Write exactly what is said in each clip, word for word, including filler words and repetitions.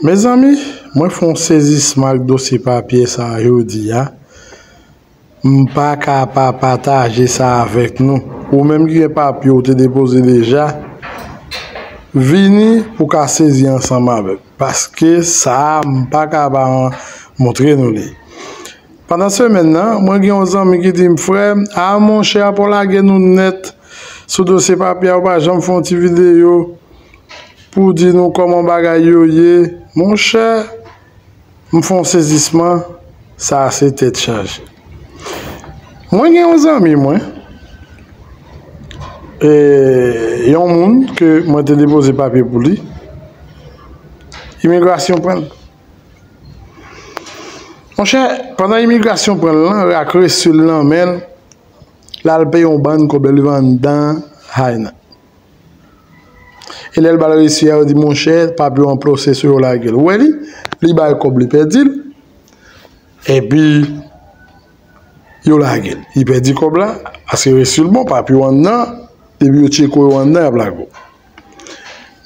Mezanmi, mwen fè yon sezisman ak dosye papye sa a jodi a. M pa ka pa pataje sa avèk nou. Ou menm ki gen papye ou te depoze deja, vini pou w ka sezi ansanm avè m. Paske sa a, m pa ka pa montre nou li. Pandan semèn nan, mwen gen yon zanmi ki di m, "Frè m, a monchè, pa w lage nou nèt sou dosye papye a, ou pa janm fè yon ti videyo pou di nou kòman bagay yo ye." Monchè, m fè yon sezisman, sa a se tèt chaje. Mwen gen yon zanmi mwen, e, yon moun ke mwen te depoze papye pou li, imigrasyon pran l. Monchè, pandan imigrasyon pran l lan, ak resi l nan men l, l al peye yon bann kòb, li vann dan hay nan. E lè l ba l resi a, yo di, "Monchè, papye w an pwosesi, yo lage l." Ou wè li, li bay kòb, li pèdi l. Epi, yo lage l. Li pèdi kòb la, paske resi l bon, papye w anndan, depi yo tcheke w anndan, y ap lage w.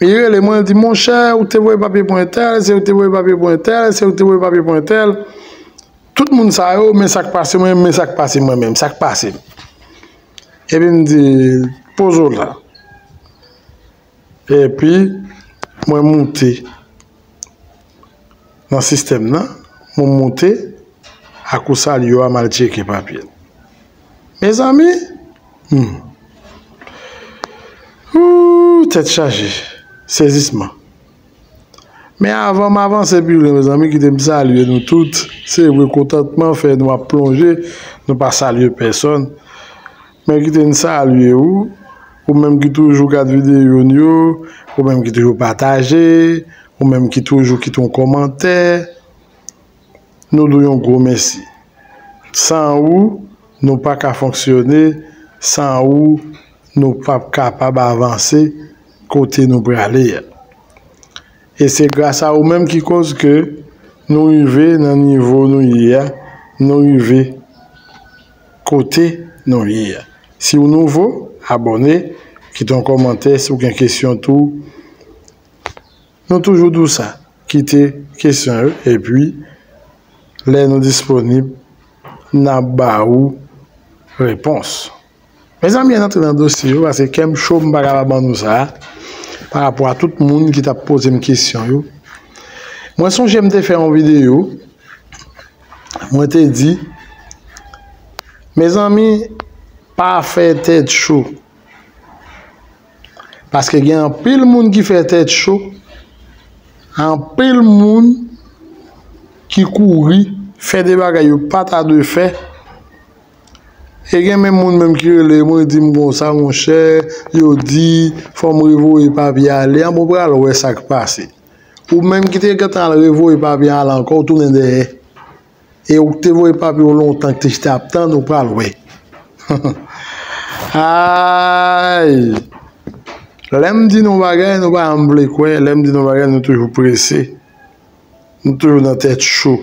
Li rele mwen, li di, "Monchè, ou te voye papye pou entèl, se ou te voye papye pou entèl, se ou te voye papye pou entèl." Tout moun sa yo, men sa k pase mwen, men sa k pase mwen menm, sa k pase m. Epi m di, "Poze w la." Epi, mwen moute nan sistèm nan, mwen moute ak ou salye a, m al tcheke papye l. Mezanmi, hmm. Ooh, tèt chaje, sezisman. Men avan m avanse pi lwen, mezanmi, kite m salye nou tout. Se vre, kontantman fè nou ap plonje, nou pa salye pèsòn. Men kite n salye ou, ou menm ki toujou gad videyo n yo, ou menm ki toujou pataje, ou menm ki toujou kite yon kòmantè. Nou di w yon gwo mèsi. San ou, nou pa ka fonksyone. San ou, nou p ap kapab avanse kote nou prale a. E se gras a ou menm ki koz ke nou rive nan nivo nou ye a, nou rive kote nou ye a. Si w nouvo, abòne, kite yon kòmantè, si w gen kesyon tou, nou toujou di w sa, kite kesyon yo, epi lè nou disponib, n ap ba ou repons. Mezanmi, ann antre nan dosye yo, paske kè m cho, m pa ka pa ban nou sa, pa rapò a tout moun ki t ap poze m kesyon yo. Mwen sonje m te fè yon videyo, mwen te di, mezanmi, pa fè tèt cho. Paske gen anpil moun ki fè tèt cho, anpil moun ki kouri fè de bagay yo pa ta dwe fè. E gen menm moun menm ki rele mwen, di m konsa, "Monchè, yo di fò m revoye papye ale." An, bon, pral wè sa k pase. Ou menm ki te gentan al revoye papye ale ankò, ou tounen dèyè. E ou te voye papye w lontan, ki te chita ap tann, ou pral wè. Ay! Lè m di nou bagay, nou pa janm vle kwè. Lè m di nou bagay, nou toujou prese. Nou toujou nan tèt cho.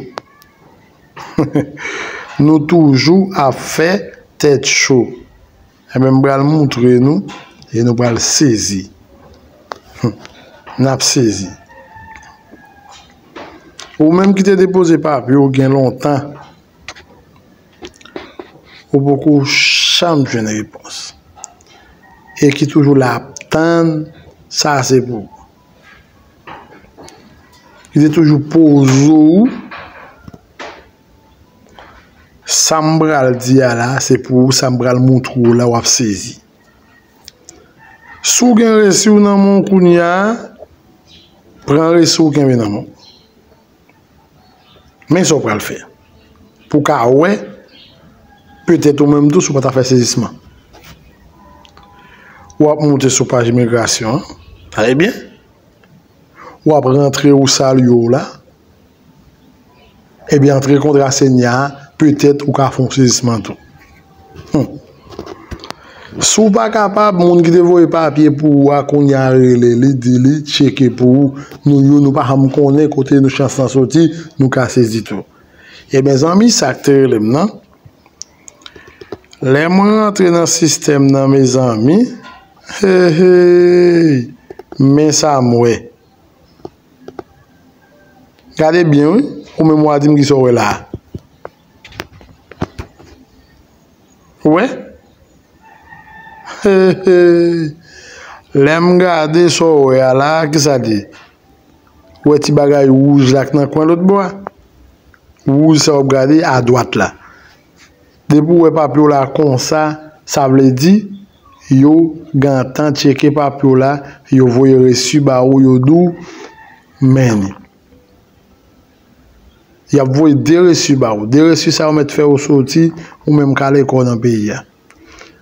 Nou toujou ap fè tèt cho. Enben, m pral montre nou e nou pral sezi. N ap sezi. Ou menm ki te depoze papye w gen lontan, ou poko janm jwenn repons. E ki toujou la ap tann, sa se pou ou. Ki te toujou poze w, sa m pral di a la, se pou ou, sa m pral montre w la, w ap sezi. Si w gen resi w nan men w kounye a, pran resi w kenbe nan men w. Men sa w pral fè. Pou w ka wè, petèt ou menm tou, si w pa ta fè sezisman. W ap monte sou paj imigrasyon an. Tande byen. W ap rantre ou salye w la. Ebyen, antre kontra Senyè a, petèt ou ka fè yon sezisman tou. Hmm. Si w pa kapab, moun ki te voye papye pou ou a, kounye a rele li, di li, tcheke pou ou. Nou yo, nou pa janm konnen kote nou chans lan soti, nou ka sezi tou. E mezanmi, sa k te rele m nan. Lè mwen rantre nan sistèm nan, mezanmi, hey, hey, men sa m wè. Gade byen, wi. Ou menm w a di m kisa w wè la a. Ou wè? Lè m gade sa w wè a la, kisa l ye? Ou wè ti bagay wouj la k nan kwen lòt bò a? Wouj sa w ap gade adwat la. Depi w wè papye w la konsa, sa vle di yo gentan tcheke papye w la, yo voye resi ba ou, yo di w men li. Y ap voye de resi ba ou. De resi sa yo mèt fè ou soti, ou menm k ale kò w nan peyi a.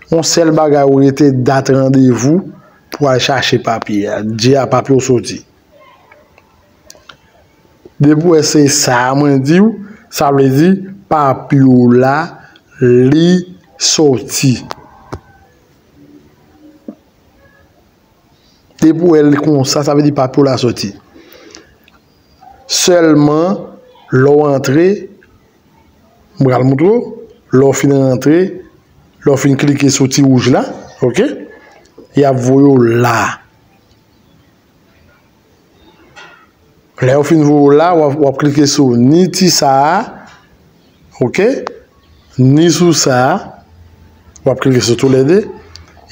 Yon sèl bagay ou rete, dat randevou pou al chache papye a. Di a papye w soti. Depi w wè se sa a mwen di w, sa vle di papye w la, li soti. Depi w wè l konsa, sa vle di papye w la soti. Sèlman, lè w antre, m pral montre w, lè w fin rantre, lè w fin klike sou ti wouj la, oke? Y ap voye w la. Lè yo fin voye w la, w ap, w ap klike sou ni ti sa a, oke? Ni sou sa a, w ap klike sou toulède,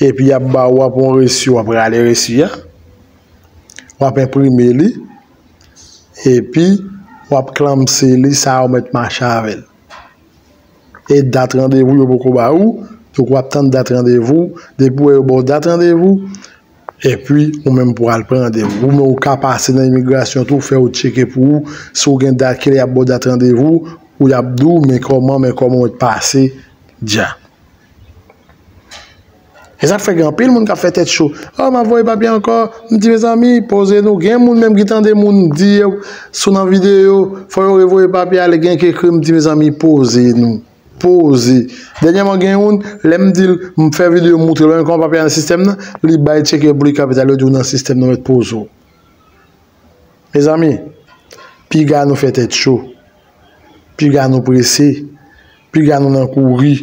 epi y ap ba w, w ap yon resi, w ap rale resi a, w ap enprime li, epi w ap klanmse li, sa a w mèt mache avè l. E dat randevou yo poko ba ou, donk w ap tann dat randevou, depi w wè yo ba w dat randevou, epi ou menm pou al pran randevou. Ou menm ou ka pase nan imigrasyon tou, fè yo tcheke pou ou, si w gen dat, kilè y ap ba w dat randevou, ou y ap di w, men kòman, men kòman w t pase dja. E sa k fè gen anpil moun k ap fè tèt cho. Oh, m ap voye papye ankò. M di, mezanmi, poze nou. Gen moun menm ki tande moun di, sou nan videyo, fò yo revoye papye a, lè gen ki ekri, m di, mezanmi, poze nou. Poze. Dènyèman, gen youn, lè m di l, m fè videyo, m moutre l, men kòman papye a nan sistèm nan, li bay tcheke pou li kapital, yo di w nan sistèm nan, mèt poze w. Mezanmi, piga nou fè tèt cho, piga nou prese, piga nou nan kouri.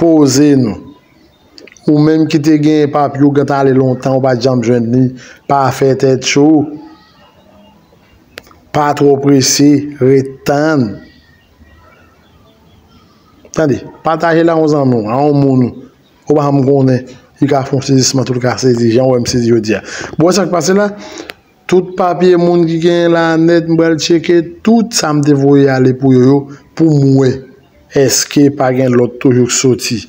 Poze nou. Ou menm ki te gen papye w gentan ale lontan, ou pa t janm jwenn li, pa fè tèt cho. Pa twò prese, ret tann. Tande, pataje l a yon zanmi w, a yon moun ou pa janm konnen, li ka fè yon sezisman tou, li ka sezi, jan w wè m sezi jodi a. Bon, wè sa k pase la? Tout papye moun ki genyen la a nèt, m pral tcheke tout sa m te voye ale pou yo yo, pou m wè èske pa gen lòt toujou k soti,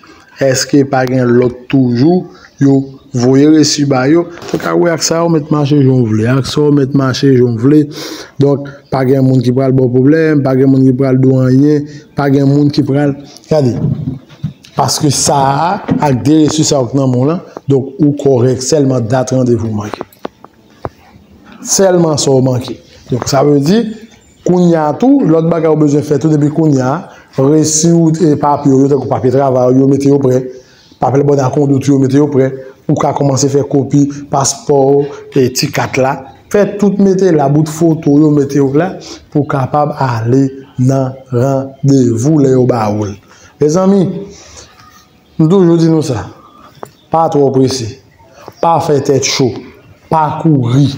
èske pa gen lòt toujou yo voye resi ba yo. Ou ka wè ak sa yo mèt mache jan w vle, ak sa yo mèt mache jan w vle. Donk, pa gen moun ki pral ba w pwoblèm, pa gen moun ki pral di w anyen, pa gen moun ki pral, gade. Paske sa a, ak de resi sa yo k nan men w lan, donk ou kòrèk, sèlman dat randevou w manke. Sèlman sa w manke. Donk, sa vle di, kounye a tou, lòt bagay ou bezwen fè tou, depi kounye a, resi w, e, papye w yo, tankou papye travay ou yo, mete yo prè. Papye bòn a kondwit ou yo, mete yo prè. Ou ka kòmanse fè kopi paspò w, e, ti kat la. Fè tout, mete la, bout foto w yo, mete yo la, pou w kapab ale nan randevou lè yo ba ou l. Mezanmi, m toujou di nou sa, pa twò prese, pa fè tèt cho, pa kouri.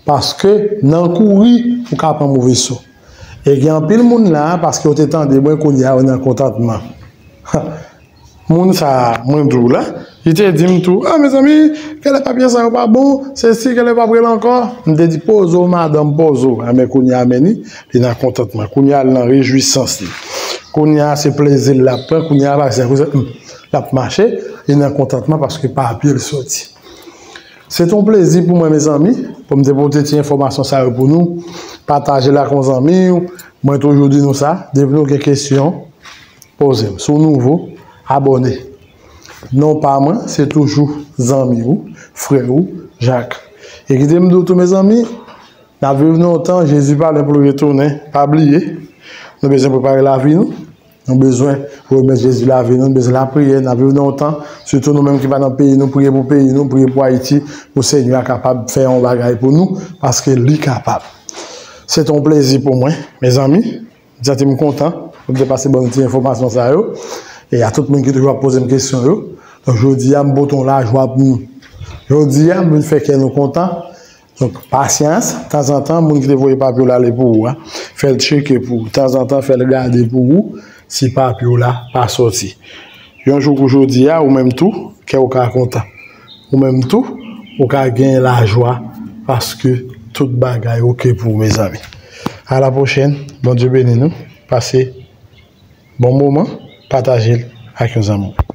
Paske nan kouri, ou ka pran move so. E gen anpil moun la, paske yo te tande mwen, kounye a yo nan kontantman. Moun sa a, mwen di w la, li te di m tou, ah, mezanmi, genlè papye sa yo pa bon, sesi, genlè pa prele ankò. M te di, poze w, madanm, poze w. Enben, kounye a, men li, li nan kontantman. Kounye a, li nan rejwisans li. Kounye a, se plezi l l ap pran. Kounye a, pa se kounye a, l ap mache, li nan kontantman paske papye l soti. Se t yon plezi pou mwen, mezanmi, pou m te pote ti enfòmasyon sa yo pou nou. Pataje l ak yon zanmi w. Mwen toujou di nou sa, depi nou gen kesyon, poze m. Si w nouvo, abòne. Non pa mwen, se toujou zanmi w, frè w, Jak. E kite m di w tou, mezanmi, n ap viv nan yon tan, Jezi pa lwen pou l retounen. Pa bliye, nou bezwen prepare lavi nou. Nou bezwen remèt Jezi lavi nou, nou bezwen lapriyè, n ap viv nan yon tan. Sitou nou menm ki pa nan peyi nou, priye pou peyi nou, priye pou Ayiti, pou Senyè a kapab fè yon bagay pou nou, paske li kapab. Se t yon plezi pou mwen, mezanmi. M santi m kontan pou m te pase ban nou ti enfòmasyon sa yo. E a tout moun ki toujou ap poze m kesyon yo. Donk, jodi a, m pote yon lajwa pou nou. Jodi a, m vin fè kè nou kontan. Donk, pasyans, tanzantan, moun ki te voye papye w la ale pou ou a, fè l tcheke pou ou. Tanzantan, fè l gade pou ou si papye w la pa sòti. Yon jou kou jodi a, ou menm tou, kè w ka kontan. Ou menm tou, ou ka gen lajwa paske tout bagay oke pou ou, mezanmi. A la pwochèn, Bondye beni nou. Pase bon moman, pataje l ak yon zanmi w.